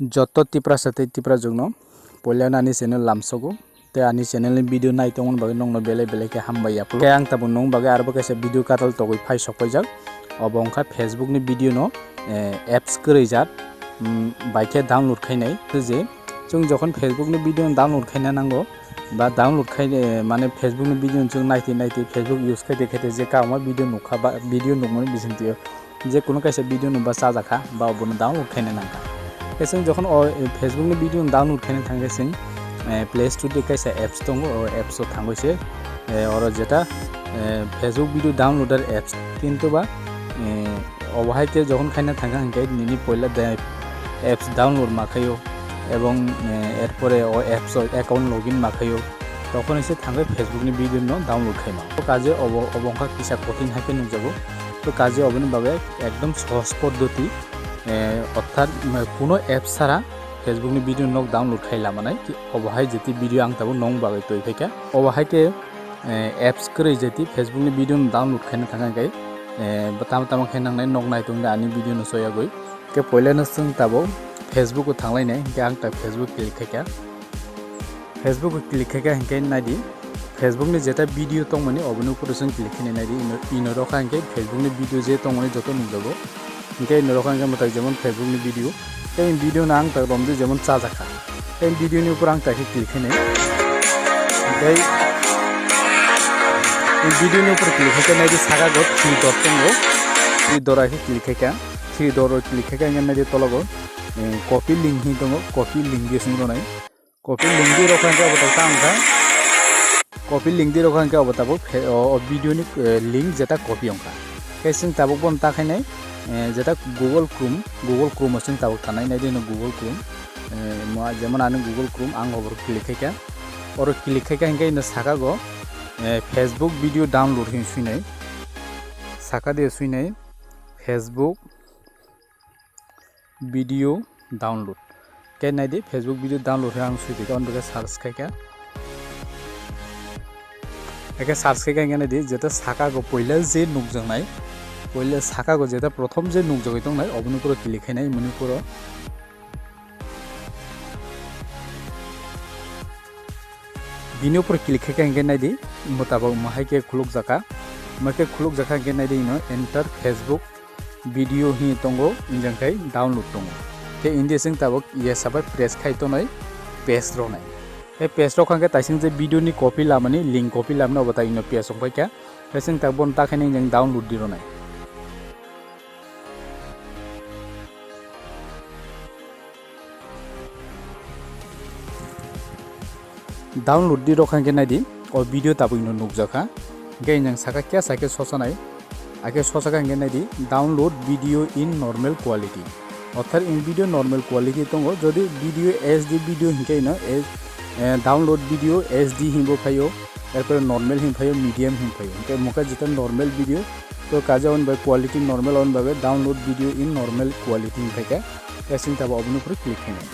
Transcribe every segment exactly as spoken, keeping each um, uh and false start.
Joto Tiprasa tei Tiprajwkno puila ani channel lamsogo tei ani channel ni video nai tongmani bagwi nokno belai belai khe hambai ya. Khe ang tabuk nwng bagwi arbo kaisa video katal togwi phai sok paijak. Obo wngkha Facebook ni video no, eh, apps kwrwi jat, mm, bai khe download khainai. Je chwng jokhon Facebook ni video no download khaina nango, ba download khai, eh, mane Facebook ni video no chwng naitwi naitwi, Facebook use khaitwi khaitwi je kabangma video nukha ba video nukmani bisingtwi o je kuno kaisa video no ba chajakha ba obono download khaina nangkha. Khe chwng jokhon o, eh, Facebook ni video no download khaina thangkhe chwng, eh, Play Store de kaisa apps tongo, o apps o thangwi se, eh, oro jeta, eh, Facebook video downloader apps kintu ba, eh, obo hai khe jokhon khaina thangkha hinkhe nini poila de apps download ma khaio ebong, eh, erpore o apps o account login ma khaio, tokhon se thangwi Facebook ni video no download khaima. O kaje obo, obo wngkha kisa kothin hai khe nukjago. To kaje oboni bagwi ekdom sohoj poddoti, eh, orthat, mm, kuno apps sara Facebook ni video no download khai lamanai. Obo hai jeti video ang tabuk nong bagwi twi phaikha. Obo hai khe, eh, apps kwrwi jeti Facebook ni video no download khaina thangkha hinkhe, eh, tamo tamo khe nangnai nok nai tongdi ani video no soyagwi. Khe poilano chwng tabuk Facebook o thanglainai, hinkhe ang ta Facebook click khaikha. Facebook o click khaikha hinkhe naidi, Facebook ni jeta video tongmani oboni upor chwng click khainai naidi, ino, ino rokha hinkhe Facebook ni video je tongmani joto nukjago. Hinkhe ino rokha hinkhe mwtai jemon Facebook ni video. Tei video no ang ta romdi jemon chajakha. Tei video ni upor ang ta khe click khainai. Tei video ni upor click khaikhe naidi saka go three dot tongo. Three dot hai khe click khaikha. Three dot o click khaikha hinkhe naidi tologo, eh, copy link hin tongo. Copy link di sung ronai. Copy link di rokha hinkhe obo tak ta wngkha. Copy link di rokha hinkhe obo tabuk phe-, o, o video ni, eh, link jeta copy wngkha. Khe chwng tabuk bono ta khainai, eh, jeta Google Chrome, Google Chrome o chwng tabuk thanai naidi no Google Chrome. Eh, mo-, jemon ani Google Chrome ang obo click khaikha. Oro click khaikha hinkhe ino saka go, eh, Facebook video download hin swinai. Saka de swinai Facebook video download. Khe naidi Facebook video download khe ang sui tongkha, on bagwi search khaikha. Eke search khaikha hinkhe naidi jeta saka go poila je nukjaknai, poila saka go jeta prothom je nukjagwi tongnai oboni upor click khainai, moni upor. Bini upor click khaikha hinkhe naidi, mwtabok mo hai khe khulukjakha. Mo hai khe khulukjakha hinkhe naidi ino enter Facebook video hin tongo, injang khai download tongo. Khe indi sing tabok yes bai press khai tonai paste ronai. Khe paste rok khankhe taising je video ni copy lamani, link copy lamani obo ta ino paste wngpai kha. Khe sing tabok bono ta khainai injang download di ronai. Download di rokha hinkhe naidi, o video tabuk ino nukjakha. Hinkhe injang saka khe sake sosanai. Akhe sosaka hinkhe naidi, download video in normal quality. Orthat in video normal quality tongo. Jodi video H D video hinkhe ino, eh, eh, download video H D hinbo phaio, erpore normal hin phaio, medium hin phaio. Hinkhe mokhe jeta normal video, to kaje on bai quality normal on bagwi download video in normal quality hin phaikha. Khe sing tabok oboni upor click khainai.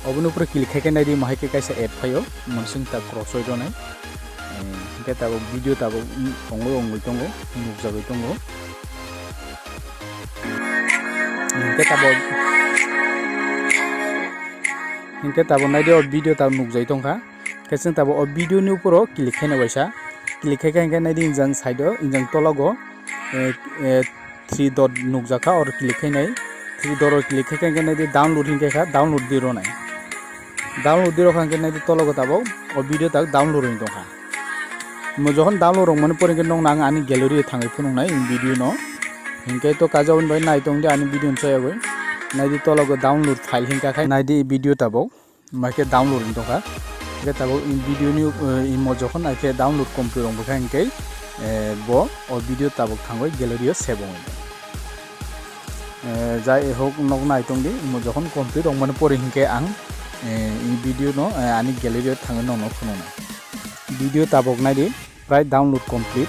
Oboni upor click khaikhe naidi, mo hai khe kaisa ad phaio, monsing ta cross oi tonai. Eh, hinkhe tabok video tabok, mm, ongoi ongoi tongo, nukjagwi tongo. Hinkhe tabok, hinkhe tabok naidi o video tabok nukjagwi tongkha. Khe chwng tabok o video ni uporo click khaina waisa. Click khaikha hinkhe naidi injang side o, injang tologo, eh, eh, three dot nukjakha, oro click khainai. Three dot o click khaikha hinkhe naidi download hinkhe kha, download di ronai. Download di rokha hinkhe naidi tologo tabok o video tak download wng tongkha. Mo jokhon download rwngmani pore hinkhe nokno ang ani gallery o thangwi phunuknai in video no. Hinkhe to kaisa hwnbai nai tongdi ani video no chayagwi. Naidi tologo download file hinkha khai naidi video tabok. Mai khe download wng tongkha. Hinkhe tabok in video ni, eh, imo jokhon naikhe download complete wng bwkha hinkhe, eh, bo o video tabok thangwi gallery o save wngwi. Eh, jai hok nok nai tongdi, imo jokhon complete wngmani pore hinkhe ang, eh, in video no, eh, ani gallery o thangwi nokno phunuknai. Video tabok naidi, prai download complete,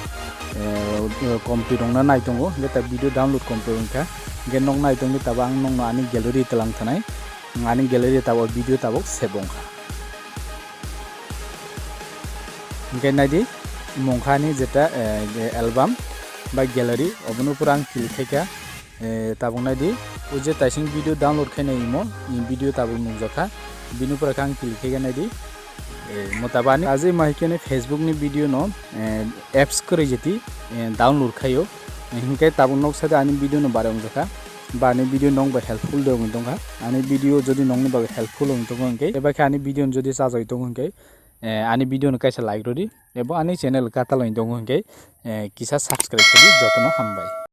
eh, complete wngna nai tongo, hinkhe ta video download complete wngkha, hinkhe nok nai tongdi tabok ang nokno ani gallery tlang thanai, ani gallery tabok video tabok save wngkha. Hinkhe naidi, mungkha ni jeta, eh, album bai gallery, obono pura ang click khaikha. Eh, tabuk naidi, O je taising video download khainai imo, i video tabuk nukjakha. Bini pore khe ang click khaikhe naidi. Eh, mo tabuk ani ajai ma haikhe ni Facebook ni video no, eh, apps kwrwi jeti, eh, download khaio. Hinkhe tabuk nok sade ani video no bare wngjakha. Ba ani video nong bai helpful de wngwi tongkha. Ani video jodi nongni bagwi helpful wngwi tongkha hinkhe, eba khe ani video no jodi chajagwi tongo hinkhe, eh, ani video no kaisa like rwdi. Ebo ani channel katal wngwi tongo hinkhe, eh, kisa subscribe khadi jotono hambai.